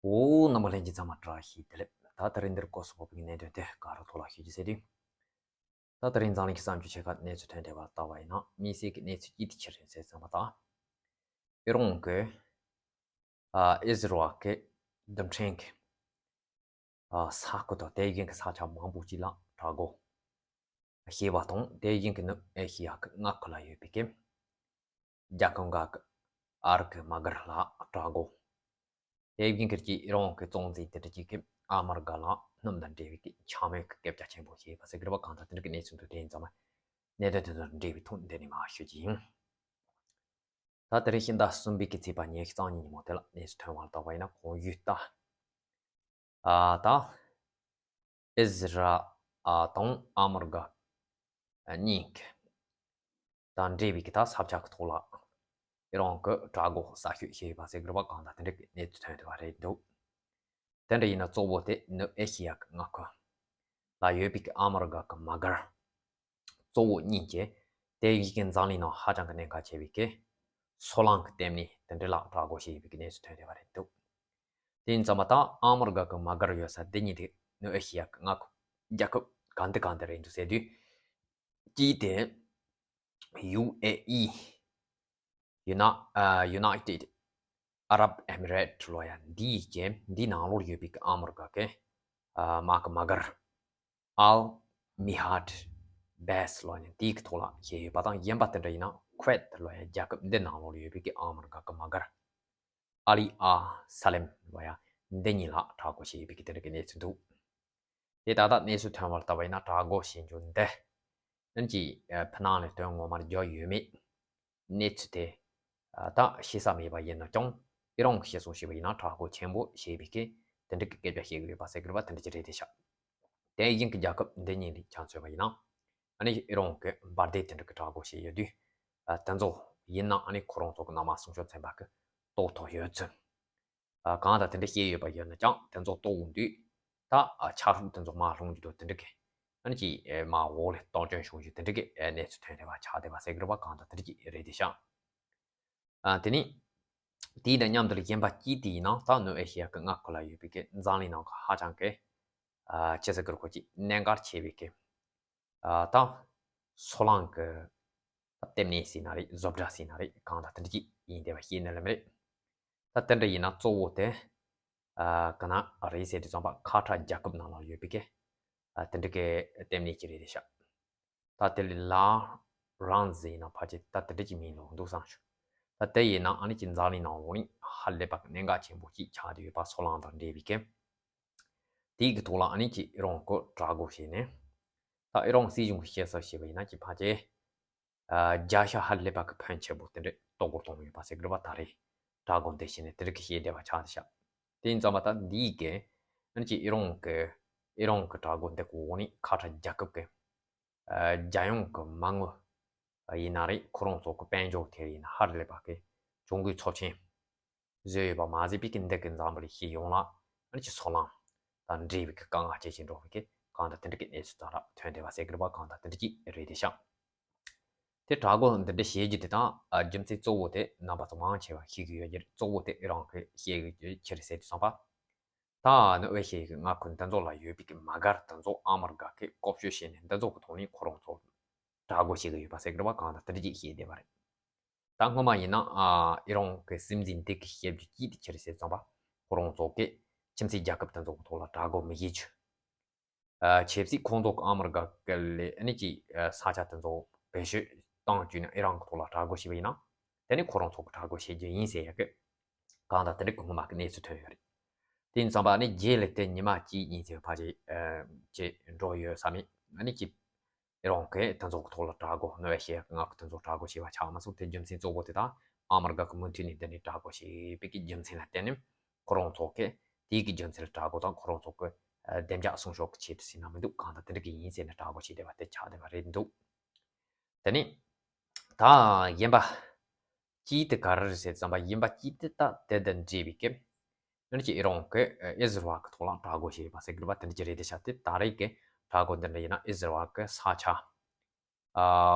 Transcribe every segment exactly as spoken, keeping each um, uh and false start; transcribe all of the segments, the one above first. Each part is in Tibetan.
འོ། རྣམ་པ་ལྷན་རྒྱས་ཚང་མ་བཀྲ་ཤིས་བདེ་ལེགས། ད་དེ་རིང་འདིར་སྐོར་སོགས་པའི་གནད་དོན་དེ་ག་རུ་ཐོག་ལ་ཞུ་རྒྱུ་ཟེར་དུས། ད་དེ་རིང་འཛམ་གླིང་གི་བསམ་རྒྱུ་ཆེ་ཁག་གནས་ཚུལ་ཐོན་བསྡད་པ་ལྟ་བ་ཡིན་ན། དམིགས་བསལ་གྱི་གནས་ཚུལ་གཅིག་དེ་ཅི་རེད་ཟེར་ཙམ་པ་དང་། ཨི་རོན་གྱི་ཨ་ཨི་ཟི་རལ་གྱི་རྡུལ་ཕྲན་གྱི་ཨ་ས་ཁུལ་དང་དེ་བཞིན་གྱི་ས་ཆ་མང་པོ་ཅིག་ལ་དྲག་རྒོལ་བྱས་པ་དང་། དེ་བཞིན་གྱི་ནུབ་ཨེ་ཤི་ཡ་གི་མངའ་ཁུལ་ལ་ཡོད་པའི་གི་རྒྱལ་ཁབ་འགའ་གི་ཨ་རི་གི་དམག་སྒར་ལ་དྲག་རྒོལ། དེ་བཞིན་གྱི་ཨི་རོན་གྱི་གཙོ་འཛིན་དེ་འདྲ་ཅིག་གིས་ཨ་མི་རི་ཀ་ལ་སྣུམ་དང་འབྲེལ་བའི་གི་འཕྱ་སྨོད་ཀྱི་སྐད་ཆ་ཆེན་པོ་བཤད་པ་ཟེར་གྱི་རེད་པ། གང་ལྟར་དེ་འདྲ་གི་གནས་ཚུལ་འདུག་དེ་ཡིན་ཙང་མ་གནད་དོན་དེ་ཚོ་འབྲེལ་བའི་ཐོག་འདི་ནས་མར་ཞུ་རྒྱུ་ཡིན། ད་དེ་རིང་ཕྱི་ཟླ་གསུམ་པའི་གི་ཚེས་པ་ཉི་ཤུ་རྩ་གཉིས་ཉིན་མོ་དེ་ལ་གནས་ཚུལ་ཐོན་པ་ལ་བལྟས་པ་ཡིན་ན། གོང་ཞུས་ལྟར། ཨ་ད་ཨི་ཟི་རལ་ཨ་དང་ཨ་མི་རི་ཀ་གཉིས་ཀྱི་དང་འབྲེལ་བའི་གི་ད་ས་ཆ་གི་ཐོག་ལ་ཨི་རོན་གྱི་དྲག་རྒོལ་གསར་ཤོས་བྱས་ཡོད་པ་ཟེར་གྱི་རེད་པ། གང་ལྟར་དེ་འདྲ་གི་གནས་ཚུལ་ཐོན་བསྡད་པ་རེད་འདུག་དེ་འདྲ་ཡིན་ན་གཙོ་བོ་དེ་ནུབ་ཨེ་ཤི་ཡ་གི་མངའ་ཁུལ་ལ་ཡོད་པའི་གི་ཨ་མི་རི་ཀ་གི་དམག་སྒར་གཙོ་བོ་གཉིས་ཀྱིས་དེ་བཞིན་གྱི་འཛམ་གླིང་ནང་ཧ་ཅང་གི་གནད་འགག་ཆེ་བའི་གི་སོལ་རླངས་ཀྱི་ལྟེ་གནས་དེ་འདྲ་ལ་དྲག་རྒོལ་བྱས་ཡོད་པའི་གི་གནས་ཚུལ་ཐོན་བསྡད་པ་རེད་འདུག་དེ་ཡིན་ཙང་མ་ད་ཨ་མི་རི་ཀ་གི་དམག་སྒར་ཡོད་ས་འདི་གཉིས་དེ་ནུབ་ཨེ་ཤི་ཡ་གི་མངའ་ཁུལ་རྒྱལ་ཁབ་གང་དེ་གང་དེ་རེད་འདུག་ཟེར་དུས། གཅིག་དེ་ཡུ་ཨེ་ཨི། ཡུ་ན་ཨ་United Arab Emirates ལོ་ཡ། འདིའི་རྐྱེན་འདིའི་ནང་ལོགས་ཡོད་པའི་གི་ཨ་མི་རི་ཀ་གི་ཨ་དམག་གི་དམག་སྒར་Al Mahad Base ལོ་ཡ་འདིའི་གི་ཐོག་ལ་བྱས་ཡོད་པ་དང་། གཞན་པ་དེ་འདྲ་ཡིན་ན་ཁུ་ཝེད་ལོ་ཡ་རྒྱལ་ཁབ་འདི་ནང་ལོགས་ཡོད་པའི་གི་ཨ་མི་རི་ཀ་གི་དམག་སྒར་Ali Al Salam ལོ་ཡ་འདི་གཉིས་ལ་དྲག་རྒོལ་བྱས་ཡོད་པའི་གི་དེ་འདྲ་གི་གནས་ཚུལ་འདུག་དེ་ད་ལྟ་གནས་ཚུལ་ཐོན་པ་ལ་བལྟས་པ་ཡིན་ན། དྲག་རྒོལ་བྱེད་རྒྱུ་འདི་ཨ་ནི་ཅིག་ཕྱི་ནང་ལ་དོན་ངོ་མར་འཇོག་ཡོད་མེད་གནས་ཚུལ་དེ་ཨ་ད་ཤེས་ས་མེད་པ་ཡིན་ན་ཀྱང་། ཨི་རོན་གྱིས་ཤེས་སོང་ཞེས་པ་ཡིན་ན་དྲག་རྒོལ་ཆེན་པོ་བྱས་པའི་གི་དེ་འདྲ་གི་སྐད་ཆ་བཤད་གི་ཡོད་པ་ཟེར་གི་རེད་པ། དེ་འདྲ་ཅིག་རེད་དེ་ཤག་དེ་བཞིན་གྱི་རྒྱལ་ཁབ་འདི་གཉིས་ལ་ཆ་མཚོན་པ་ཡིན་ན། ཨ་ནི་ཨི་རོན་གྱི་འབར་མདེལ་དེ་འདྲ་གི་དྲག་རྒོལ་བྱས་ཡོད་དུས། ཨ་དེ་ཚོ་ཡིན་ན་ཨ་ནི་ཁོ་རང་ཚོ་གི་ནང་མ་སྲུང་སྐྱོབ་ཚན་པ་གི་རྟོགས་ཐུབ་ཡོད་ཚུལ། ཨ་གང་ལྟར་དེ་འདྲ་བཤད་ཡོད་པ་ཡིན་ན་ཀྱང་། དེ་ཚོ་རྟོགས་འོང་དུས་ད་ཨ་ཆ་ཤས་དེ་ཚོ་མར་ལྷུང་རྒྱུ་དང་དེ་འདྲ་གི་ཨ་ནི་ཅིག་ཨེ་མར་འོག་ལ་གཏོར་སྐྱོན་བྱུང་རྒྱུ་དེ་འདྲ་གི་ཨེ་གནས་ཚུལ་ཐོན་བསྡད་པ་ཆགས་བསྡད་པ་ཟེར་གི་རེད་པ། གང་ལྟར་དེ་འདྲ་ཅིག་རེད་དེ་ཤག་ཨ་དེ་ནི་དེའི་དང་མཉམ་དུ་ལ་གཞན་པ་གཅིག་དེ་ཡིན་ན། ད་ནུབ་ཨེ་ཤི་ཡ་གི་མངའ་ཁུལ་ལ་ཡོད་པའི་གི་འཛམ་གླིང་ནང་གི་ཧ་ཅང་གི་ཨ་ཅི་ཟེར་གི་རེད། ཁོ་ཅིག་གནད་འགག་ཆེ་བའི་གི་ཨ་ད་སོལ་རླངས་གི་ལྟེ་གནས་ཟེར་ན་རེད། བཟོ་གྲྭ་ཟེར་ན་རེད། གང་ལྟར་དེ་འདྲ་ཅིག་ཡིན་བསྡད་པ་ཤེས་ནི་ལ་མི་རེད། ད་དེ་འདྲ་ཡིན་ན་གཙོ་བོ་དེ་ཨ་ག་ན་རེད་ཟེར་དུས་ཙམ་པ་ཁ་ཐར་རྒྱལ་ཁབ་ནང་ལ་ཡོད་པའི་གི་ཨ་དེ་འདྲ་གི་ལྟེ་གནས་ཅིག་རེད་དེ་ཤག་ད་དེ་ལ་ལ་རང་ཟེར་ན་ཕལ་ཆེར་ད་དེ་འདྲ་ཅིག་མིང་ལོག་འདུག་བསམ་བྱུང་། ད་དེ་ཡིན་ན་ཨ་ནི་ཅིག་འཛམ་གླིང་ནང་ལོགས་ནས་ཧ་ལས་པ་གི་གནད་འགག་ཆེན་པོ་ཅིག་ཆགས་བསྡད་ཡོད་པ། སོལ་རླངས་དང་འབྲེལ་བའི་གི་དེའི་གི་ཐོག་ལ་ཨ་ནི་ཅིག་ཨི་རོན་གྱིས་དྲག་རྒོལ་བྱས་ནས། ད་ཨི་རོན་སྲིད་གཞུང་གི་བཤད་ས་བྱས་པ་ཡིན་ན་ཅིག་ཕལ་ཆེར་ཨ་བརྒྱ་ཆ་ཧ་ལས་པ་གི་ཕོན་ཆེན་པོ་དེ་འདྲ་གཏོར་རྒོལ་གཏོང་ཡོད་པ་ཟེར་གི་རེད་པ། ད་རེས་དྲག་རྒོལ་འདི་བྱས་ནས་དེ་འདྲ་གི་བཤད་བསྡད་པ་ཆགས་བསྡད་ཤག་དེ་ཡིན་ཙང་མ་ད་འདིའི་གི་ཨ་ནི་ཅིག་ཨི་རོན་གི་ཨི་རོན་གི་དྲག་རྒོལ་འདི་གི་འོག་ནས་ཁ་ཐར་རྒྱལ་ཁབ་གི་ཨ་རྒྱལ་ཡོངས་ཀྱི་མ་དངུལ་ཡིན་ན་རེད། ཁོ་རང་ཚོ་གི་དཔལ་འབྱོར་ཐད་ཡིན་ན་ཧ་ལས་པ་གི་གྱོང་གུན་ཚབས་ཆེན་བཟོས་ཡོད་པ་མ་ཟད་པའི་གི་འདི་གི་འཛམ་བུ་གླིང་སྤྱི་ཡོངས་ལ་ཨ་ནི་ཅིག་སོལ་རླངས་དང་འབྲེལ་བའི་གི་དཀའ་ངལ་སྐྱེལ་བཞིན་འགྲོ་བའི་གི་གང་ལྟར་དེ་འདྲ་གི་གནས་ཚུལ་ཙམ་ར་ཐོན་བསྡད་པ་ཟེར་གི་རེད་པ། གང་ལྟར་དེ་འདྲ་ཅིག་རེད་དེ་ཤག་དེ་དྲག་རྒོལ་འདི་འདྲ་བྱེད་རྒྱུ་དེ་དང་ཨ་རྒྱུ་མཚན་གཙོ་བོ་དེ་རྣམ་པ་ཚོ་མང་ཆེ་བ་ཤེས་ཀྱི་ཡོད་ཀྱི་རེད། གཙོ་བོ་དེ་ཨི་རོན་གྱིས་བཤད་ཀྱི་ཡོད་ཀྱི་རེད་ཟེར་དུས་ཙམ་པ། ད་ནུབ་ཨེ་ཤི་ཡའི་མངའ་ཁུལ་འདི་ཚོ་ལ་ཡོད་པའི་གི་མ་དགར་དེ་ཚོ་ཨ་མི་རི་ཀ་གིས་བཀོལ་སྤྱོད་བྱས་ནས་འདི་ཚོ་གི་ཐོག་ནས་ཁོ་རང་ཚོ་དྲག་རྒོལ་བྱེད་ཀྱི་ཡོད་པ་ཟེར་གི་རེད་པ། གང་ལྟར་དེ་འདྲ་ཅིག་བཤད་བསྡད་པ་རེད། ད་སྔོན་མ་ཡིན་ན་ཨ་ཨི་རོན་གྱི་སྲིད་འཛིན་དེ་གིས་བཤད་རྒྱུ་ཅིག་དེ་ཅི་རེད་ཟེར་ཙམ་པ། ཁོ་རང་ཚོ་གིས་ཁྱིམ་མཚེས་རྒྱལ་ཁབ་དེ་ཚོ་གི་ཐོག་ལ་དྲག་རྒོལ་མི་བྱེད་རྒྱུ། ཨ་ཆབ་སྲིད་ཁོང་ཚོ་གི་ཨ་མི་རི་ཀ་གི་ལས་ཨ་ནི་ཅིག་ཨ་ས་ཆ་དེ་ཚོ་བེད་སྤྱོད་བཏང་བཅུག་ནས་ཨི་རན་གི་ཐོག་ལ་དྲག་རྒོལ་བྱས་པ་ཡིན་ན། དེ་ནི་ཁོ་རང་ཚོ་གི་དྲག་རྒོལ་བྱེད་རྒྱུ་ཡིན་ཟེར་ཡ་གི་གང་ལྟར་དེ་འདྲ་གི་སྔོན་མ་གི་གནས་ཚུལ་ཐོན་ཡོད་རེད། དེ་ཡིན་ཙང་པ་ཨ་ནི་རྗེས་ལ་དེ་ཉི་མ་གཅིག་གཉིས་ཙམ་ཕལ་ཆེར་ཨ་ཅིག་འགྲོ་ཡོད་ས་མེད། ཨ་ནི་ཅིག་ཨི་རན་གི་དེ་ཚོ་གི་ཐོག་ལ་དྲག་རྒོལ་ནུབ་ཨེ་ཤི་ཡ་གི་མངའ་ཁུལ་དེ་ཚོ་དྲག་རྒོལ་བྱས་པ་ཆགས་མ་སོང་། དེ་རྒྱུ་མཚན་གཙོ་བོ་དེ་དང་ཨ་མི་རི་ཀ་གི་མུ་མཐུད་ནས་འདི་ནས་དྲག་རྒོལ་བྱས་པའི་གི་རྒྱུ་མཚན་ལ་བརྟེན་ནས་ཁོ་རང་ཚོ་གི་དེའི་གི་རྒྱུ་མཚན་ལ་དྲག་རྒོལ་དང་ཁོ་རང་ཚོ་གི་ཨ་བདེ་འཇགས་སྲུང་སྐྱོབ་ཀྱི་ཆེད་དུ་ཟེར་ན་མི་འདུག་གང་ལྟར་དེ་འདྲ་གི་ཡིན་ཟེར་ནས་དྲག་རྒོལ་བྱས་བསྡད་པ་དེ་ཆགས་བསྡད་པ་རེད་འདུག་དེ་ནི་ད་གཞན་པ་གཅིག་དེ་ག་རེ་རེད་ཟེར་ཙམ་པ། གཞན་པ་གཅིག་དེ་ད་དེ་དང་འབྲེལ་བའི་གི་ཨ་ནི་ཅིག་ཨི་རན་གི་ཨི་ཟི་རལ་གི་ཐོག་ལ་དྲག་རྒོལ་བྱས་ཡོད་པ་ཟེར་གི་རེད་པ། དེ་འདྲ་ཅིག་རེད་དེ་ཤག་དེ་ད་རེས་གི་དྲག་རྒོལ་འདི་འདྲ་ཡིན་ན་ཨི་ཟི་རལ་གི་ས་ཆ་ཨ་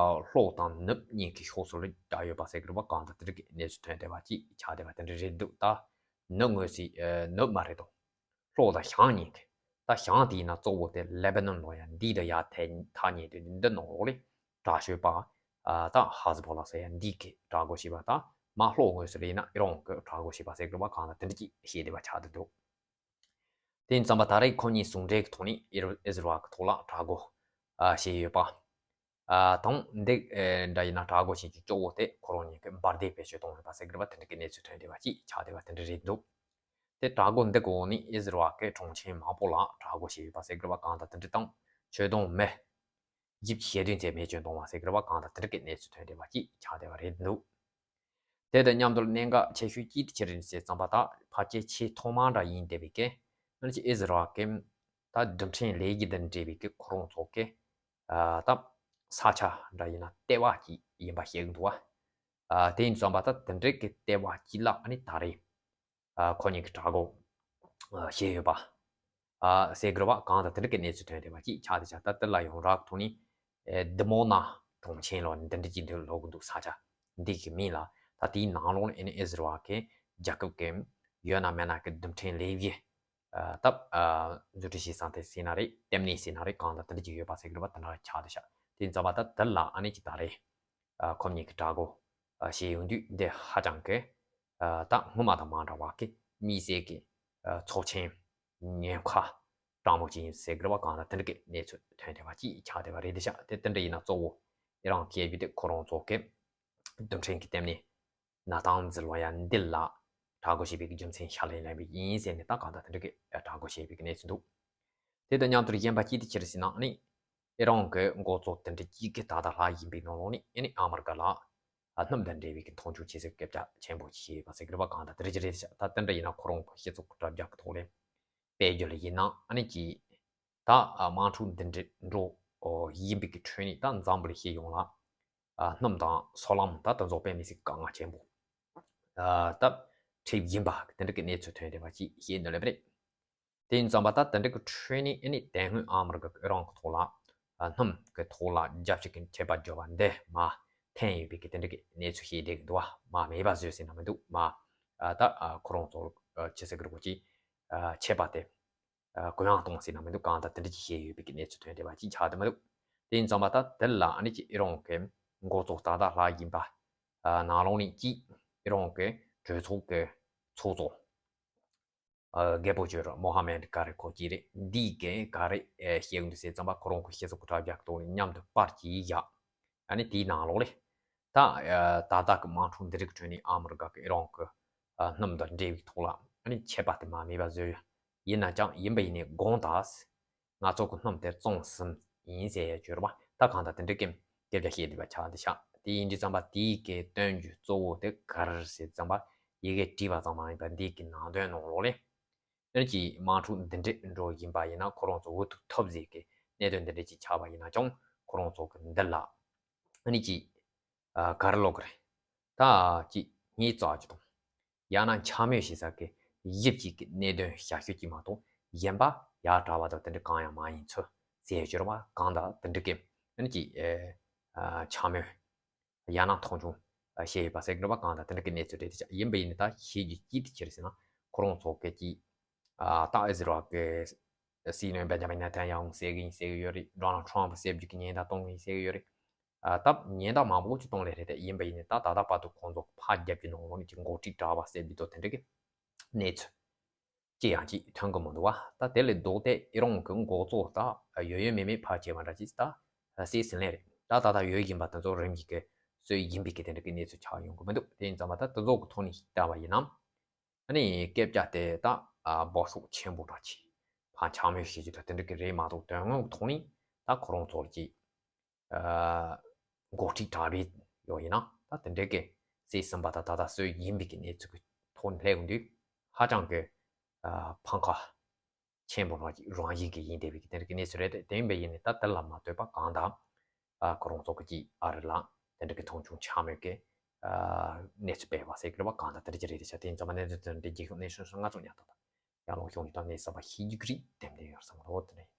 ལྷོ་དང་ནུབ་གཉིས་ཀྱི་ཕྱོགས་སུ་ལ་བརྒྱབ་ཡོད་པ་ཟེར་གི་རེད་པ། གང་ལྟར་དེ་འདྲ་གི་གནས་ཚུལ་ཐོན་བསྡད་པ་ཅིག་ཆགས་བསྡད་པ་དེ་འདྲ་རེད་འདུག་ད་ ནུབ་ངོས་སུ་ནུབ་མ་རེད་དོ། ལྷོ་དང་བྱང་གཉིས་ཀྱི། ད་བྱང་དེ་ཡིན་ན་གཙོ་བོ་དེ་ལེ་བྷ་ནོན་ལོ་ཡ་འདི་དང་ཡ་ཐེ་ཐག་ཉེ་དུས་འདི་ནང་ལོགས་ལས་དྲག་ཤོས་པ། ད་ཧ་ཟི་བྷོ་ལ་ཟེར་ཡ་འདི་གི་དྲག་རྒོལ་བྱེད་པ། ད་མ་ལྷོ་ངོས་སུ་ལས་ན་ཨི་རོན་གི་དྲག་རྒོལ་བྱེད་པ་ཟེར་དགོས་པ་གང་ལ་དེ་འདྲ་ཅིག་བཤད་བསྡད་པ་ཆགས་བསྡད་འདུག་དེ་ཡིན་ཙམ་པ་ད་རེས་ཁོ་གཉིས་ཟུང་འབྲེལ་གྱི་ཐོག་ནས་ཨི་རོ་ཨི་ཟི་རལ་གྱི་ཐོག་ལ་དྲག་རྒོལ་བྱས་ཡོད་པ། ཨ་དང་འདི་འདྲ་ཡིན་ན་དྲག་རྒོལ་བྱེད་རྒྱུ་གཙོ་བོ་དེ་ཁོ་རང་གཉིས་ཀྱི་འབར་མདེལ་བེད་སྤྱོད་གཏོང་ཡོད་པ་ཟེར་གི་རེད་པ། དེ་འདྲ་གི་གནས་ཚུལ་ཐོན་བསྡད་པ་ཅིག་ཆགས་བསྡད་པ་དེ་འདྲ་རེད་འདུག་དེ་དྲག་རྒོལ་འདི་གི་འོག་ནས་ཨི་ཟི་རལ་གྱི་གྲོང་ཁྱེར་མང་པོ་ལ་དྲག་རྒོལ་བྱས་ཡོད་པ་ཟེར་གི་རེད་པ། གང་ལྟར་དེ་འདྲ་དང་ཆོས་དོན་མི་བཞི་བཅུ་ཞེ་བདུན་ཙམ་རྨས་སྐྱོན་བཏང་བ་ཟེར་གི་རེད་པ། གང་ལྟར་དེ་འདྲ་གི་གནས་ཚུལ་ཐོན་བསྡད་པ་ཅིག་ཆགས་བསྡད་པ་རེད་འདུག་དེ་དང་མཉམ་དུ་གནད་འགག་ཆེ་ཤོས་གཅིག་དེ་ཅི་རེད་ཟེར་ཙམ་པ། ད་ཕལ་ཆེར་ཆེས་ཐོག་མ་འདྲ་ཡིན་བསྡད་པའི་གི་ཨ་ནི་ཅིག་ཨི་ཟི་རལ་གྱི་ད་རྡུལ་ཕྲན་ལས་འགུལ་དང་འབྲེལ་བའི་གི་ཁོ་རང་ཚོ་གི་ཨ་ད་ས་ཆ་འདྲ་ཡིན་ན་ལྟེ་བ་གཅིག་ཡིན་པ་བཤད་གི་འདུག་བ། ཨ་དེ་ཡིན་ཙམ་པ་ད་དེ་འདྲའི་གི་ལྟེ་བ་གཅིག་ལ་ཨ་ནི་ད་རེས་ཨ་ཁོ་གཉིས་ཀྱི་དྲག་རྒོལ་ཨ་བྱས་ཡོད་པ། ཨ་ཟེར་གི་རེད་པ། གང་ལྟར་དེ་འདྲ་གི་གནས་ཚུལ་ཐོན་བསྡད་པ་ཅིག་ཆགས་བསྡད་ཤག་ད་དེ་ལ་ཡོངས་གྲགས་ཐོག་ནས་ཨེ་དི་མོ་ན་གྲོང་ཁྱེར་ལོ་འདི་འདྲ་ཅིག་འདི་ལབ་གི་འདུག་ས་ཆ་འདི་གི་མིང་ལ། ད་དེའི་ནང་ལོགས་ནས་ཨ་ནི་ཨི་ཟི་རལ་གྱི་རྒྱལ་ཁབ་ཀྱི་ཡོད་ན་མེད་ན་གི་རྡུལ་ཕྲན་ལས་འགུལ་ཨ་ད་ཨ་མཛུབ་ཁྲིད་བྱེད་ས་དེ་ཟེར་ན་རེད། ལྟེ་གནས་ཟེར་ན་རེད། གང་ལྟར་དེ་འདྲ་ཅིག་ཡོད་པ་ཟེར་གི་རེད་པ། དེ་འདྲ་ཆགས་བསྡད་ཤག་དེ་ཡིན་ཙམ་པ་ད་དེ་ལ་ཨ་ནི་ཅིག་ད་རེས་ཨ་ཁོ་གཉིས་ཀྱི་དྲག་རྒོལ་ཨ་བྱས་ཡོང་དུས་འདི་ཧ་ཅང་གི་ཨ་ད་སྔོན་མ་དང་མ་འདྲ་བ་གི་དམིགས་བསལ་གྱི་ཨ་ཚོགས་ཆེན་ཉེན་ཁ་དྲང་མོ་ཅིག་ཡིན་ཟེར་གི་རེད་པ། གང་ལྟར་དེ་འདྲ་གི་གནས་ཚུལ་ཐོན་བསྡད་པ་ཅིག་ཆགས་བསྡད་པ་རེད་བསྡད་ཤག་དེ་དེ་འདྲ་ཡིན་ན་གཙོ་བོ་ཨི་རན་སྐད་ཡིག་དེ་ཁོ་རང་ཚོ་གི་རྡུལ་ཕྲན་གྱི་ལྟེ་གནས་ན་ཏང་ཛི་ལོ་ཡ་འདི་ལ་དྲག་རྒོལ་བྱས་པའི་གི་རྒྱུ་མཚན་ཕྱག་ལས་གནང་བ་ཡིན་ཟེར་ནས་ད་གང་ལྟར་དེ་འདྲ་གི་དྲག་རྒོལ་བྱས་པའི་གི་གནས་ཚུལ་འདུག་དེ་དང་མཉམ་དུ་གཞན་པ་གཅིག་དེ་ཅི་རེད་ཟེར་ན་ནི། ཨི་རན་གྱི་འགོ་གཙོ་དེ་འདྲ་གཅིག་གི་ད་ལྟ་ལྷག་ཡིན་པའི་ནང་ལོགས་ནས་ཨ་ནི་ཨ་མི་རི་ཀ་ལ་ཨ་སྣུམ་དང་འབྲེལ་བའི་གི་མཐོང་ཆུང་བྱེད་སའི་སྐད་ཆ་ཆེན་པོ་ཞིག་བཤད་པ་ཟེར་གི་རེད་པ། གང་ལྟར་དེ་འདྲ་ཅིག་རེད་ཤག་ད་དེ་འདྲ་ཡིན་ན་ཁོ་རང་གི་སྤྱི་ཚོགས་ཀྱི་དྲ་རྒྱ་གི་ཐོག་ལས་དཔེ་བརྗོད་ལ་ཡིན་ན་ཨ་ནི་ཅིག་ད་དམག་འཁྲུག་འདི་འདྲ་འགྲོ་ཡིན་པའི་གི་ཁྲོད་ནས་ད་འཛམ་བུ་གླིང་སྤྱི་ཡོངས་ལ་ཨ་སྣུམ་དང་སོལ་རླངས་ད་དེ་ཚོ་དཔེ་མི་སྲིད་དཀའ་ངལ་ཆེན་པོ་ཨ་ད་འཕྲད་ཡིན་པ་དེ་འདྲ་གི་གནས་ཚུལ་ཐོན་བསྡད་པ་ཅིག་བཤད་འདོད་ལབ་པ་རེད། དེ་ཡིན་ཙམ་པ་ད་དེ་འདྲ་གི་ཁྲོད་ནས་ཨ་ནི་དེ་སྔོན་ཨ་མི་རི་ཀ་གི་ཨི་རན་གི་ཐོག་ལ་ཨ་སྣུམ་གི་ཐོག་ལ་རྒྱབ་བཤིག་གི་ཆད་པ་བཅད་པ་འདི་མར་འཐེན་ཡོད་པའི་གི་དེ་འདྲ་གི་གནས་ཚུལ་བཤད་བསྡད་གི་འདུག་བ། མར་མེད་པ་བཟོས་ཟེར་ན་མི་འདུག་མར་ཨ་ད་ཨ་ཁོ་རང་ཚོ་ཨ་ཅི་ཟེར་གི་རེད་གོ་ཅི་ཨ་ཆད་པ་དེ་ཨ་གུ་ཡངས་གཏོང་ཟེར་ན་མི་འདུག་གང་ལྟར་དེ་འདྲ་ཅིག་བཤད་ཡོད་པའི་གི་གནས་ཚུལ་ཐོན་བསྡད་པ་ཅིག་ཆགས་བསྡད་མི་འདུག་དེ་ཡིན་ཙམ་པ་ད་དེ་ལ་ཨ་ནི་ཅིག་ཨི་རན་གི་འགོ་གཙོ་ད་ལྟ་ལྷག་ཡིན་པ་ཨ་ནང་ལོགས་ནས་ཅིག་ཨི་རན་གི་གྲོས་ཚོགས་གི་ཚོགས་གཙོ། ཨ་རྒད་པོ་ཅིག་ཡོད་རེད། མོ་ཧ་མེད་ག་རེ་ཁོ་ཅིག་རེད། འདི་གིས་ག་རེ་ཨེ་བཤད་ཀྱི་འདུག་ཟེར་ཙམ་པ་ཁོ་རང་གི་སྤྱི་ཚོགས་ཀྱི་དྲ་རྒྱ་གི་ཐོག་ནས་མཉམ་དུ་པར་ཅིག་བཞག་ཨ་ནི་དེའི་ནང་ལོགས་ལས་ད་ཨ་ད་ལྟ་གི་དམག་འཁྲུག་འདི་རིགས་ཁྲོད་ནས་ཨ་མི་རི་ཀ་གི་ཨི་རན་གི་ཨ་སྣུམ་དང་འབྲེལ་བའི་ཐོག་ལ་ཨ་ནི་ཆད་པ་དེ་མར་མེད་པ་བཟོས་ཡོད། ཡིན་ན་ཀྱང་ཡིན་པ་ཡིན་ནའི་དགོངས་དག་ང་ཚོ་གི་སྣུམ་དེ་བཙོངས་ཟིན་ཡིན་ཟེར་ཡ་བརྗོད་རོགས་པ། ད་གང་ལྟར་དེ་འདྲའི་སྐད་སྐད་ཆ་བཤད་བསྡད་པ་ཆགས་བསྡད་ཤག་དེ་ཡིན་དུས་ཙམ་པ་དེའི་གི་སྟོན་རྒྱུ་གཙོ་བོ་དེ་ག་རེ་རེད་ཟེར་ཙམ་པ་ཡི་གེ་བྲིས་པ་ཙམ་མ་ཡིན་པར་འདི་གི་ནང་དོན་ནང་ལོགས་ལས་ཨ་ནི་ཅིག་དམག་འཁྲུག་འདི་འདྲས་འགྲོ་བཞིན་པ་ཡིན་ན་ཁོ་རང་ཚོ་འུ་ཐུག་ཐུབ་ཟེར་གི་གནད་དོན་འདི་འདྲས་ཅིག་ཆགས་པ་ཡིན་ན་ཀྱང་ཁོ་རང་ཚོ་གི་འདི་ལ་ཨ་ནི་ཅིག་ཨ་ག་རེ་ལབ་དགོས་རེད། ད་ཅིག་ངའི་རྩ་ཅིག་དང་། ཡང་ན་འཕྱ་སྨོད་བྱེད་ས་གི་ཞིབ་ཅིག་གི་གནད་དོན་བྱ་སྤྱོད་ཅིག་མ་གཏོགས་གཞན་པ་ཡག་དྲག་པ་དང་དེ་འདྲ་གང་ཡང་མ་ཡིན་ཚུལ་ཟེར་ཡོད་རེད་པ། གང་ལྟར་དེ་འདྲ་གི་ཨ་ནི་ཅིག་ཨེ་ཨ་འཕྱ་སྨོད་ཡང་ན་མཐོང་ཆུང་བྱས་ཡོད་པ་ཟེར་གི་རེད་པ། གང་ལྟར་དེ་འདྲ་གི་གནས་ཚུལ་རེད་དེ་ཡིན་པ་ཡིན་ནའི་ད་བཤད་རྒྱུ་ཅིག་དེ་ཅི་རེད་ཟེར་ན་ཁོ་རང་ཚོ་གི་ཅིག་ཨ་ད་ཨི་ཟི་རལ་གི་སྲིད་བློན་བེན་ཇ་མིན་ནེ་ཐན་ཡ་ཧུ་བསད་གི་ཡིན་ཟེར་གི་ཡོད་རེད། ཌོ་ནལ་ཊམ་བསད་རྒྱུ་གི་ཉེན་བརྡ་གཏོང་གི་ཡིན་ཟེར་གི་ཡོད་རེད། ཨ་སྟབས་ཉེན་བརྡ་མང་པོ་ཅིག་གཏོང་ལེ་རེད་དེ་ཡིན་པ་ཡིན་ནའི་ད་ད་ལྟ་བར་དུ་ཁོང་ཚོ་ཕར་རྒྱབ་ཀྱི་ནང་ལོགས་ནས་ཀྱི་འགོ་ཁྲིད་གྲྭ་བ་བསད་རྒྱུ་དང་དེ་འདྲ་གི་གནས་ཚུལ་ཅི་ཡང་ཅིག་ཐོན་གི་མི་འདུག་བ། ད་དེ་ལས་ལྡོག་སྟེ་ཨི་རན་གྱི་འགོ་གཙོ་ད་ཡོད་ཡོད་མེད་མེད་ཕར་བྱས་པ་འདྲ་ཅིག་ད་བསད་ཟིན་ལེ་རེད། ད་ད་ལྟ་ཡོད་བཞིན་པ་དེ་ཚོ་རིམ་གྱིས་ཀྱི་གསོད་ཡིན་པའི་གི་དེ་འདྲ་གི་གནས་ཚུལ་ཆགས་ཡོང་གི་མི་འདུག་དེ་ཡིན་ཙང་མ་ད་དེ་ཚོ་གི་ཐོག་ནས་ཞིག་བལྟ་བ་ཡིན་ན། ཨ་ནི་སྐད་ཆ་དེ་ད་ཨ་འབོར་ཤུགས་ཆེན་པོ་འདྲ་ཅིག་ཕར་འཕྱ་སྨོད་བྱེད་རྒྱུ་དང་དེ་འདྲ་གི་རེད་མ་གཏོགས་དོན་དངོས་ཀྱི་ཐོག་ནས་ད་ཁོ་རང་ཚོར་ཅིག་ཨ་འགོ་ཁྲིད་གྲྭ་པའི་ཡོད་ཡིན་ན་ད་དེ་འདྲ་གི་བསད་ཟིན་པ་དང་ད་ལྟ་གསོད་ཡིན་པའི་གི་གནས་ཚུལ་གི་ཐོག་ནས་སླེབས་ཡོང་དུས་ཧ་ཅང་གི་ཨ་ཕམ་ཁ་ཆེན་པོ་རང་རང་བཞིན་གྱི་ཡིན་བསྡད་པའི་གི་དེ་འདྲ་གི་གནས་ཚུལ་རེད། དེ་ཡིན་པ་ཡིན་ནའི་ད་དེ་ལ་མ་ལྟོས་པ་གང་ལྟར་ཨ་ཁོ་རང་ཚོ་གི་ཅིག་ཨ་རི་ལ་དེ་འདྲ་གི་མཐོང་ཆུང་འཕྱ་སྨོད་ཀྱི་ཨ་གནས་ཚུལ་སྤེལ་བ་ཟེར་གི་རེད་པ། གང་ལྟར་དེ་འདྲ་ཅིག་རེད་དེ་ཤ་དེ་ཡིན་ཙང་མ་གནས་ཚུལ་དེ་འདྲ་རྒྱལ་ཁབ་གནས་ཚུལ་སོགས་ང་ཚོ་ཉར་ཐག་དང་ཡར་ལངས་ཤོང་རྒྱུ་དང་གནས་ས་པ་ཤེས་རྒྱུ་གི་རིགས་དེ་འདྲ་ཡོད་བསམ་རོགས་དེ་རེད།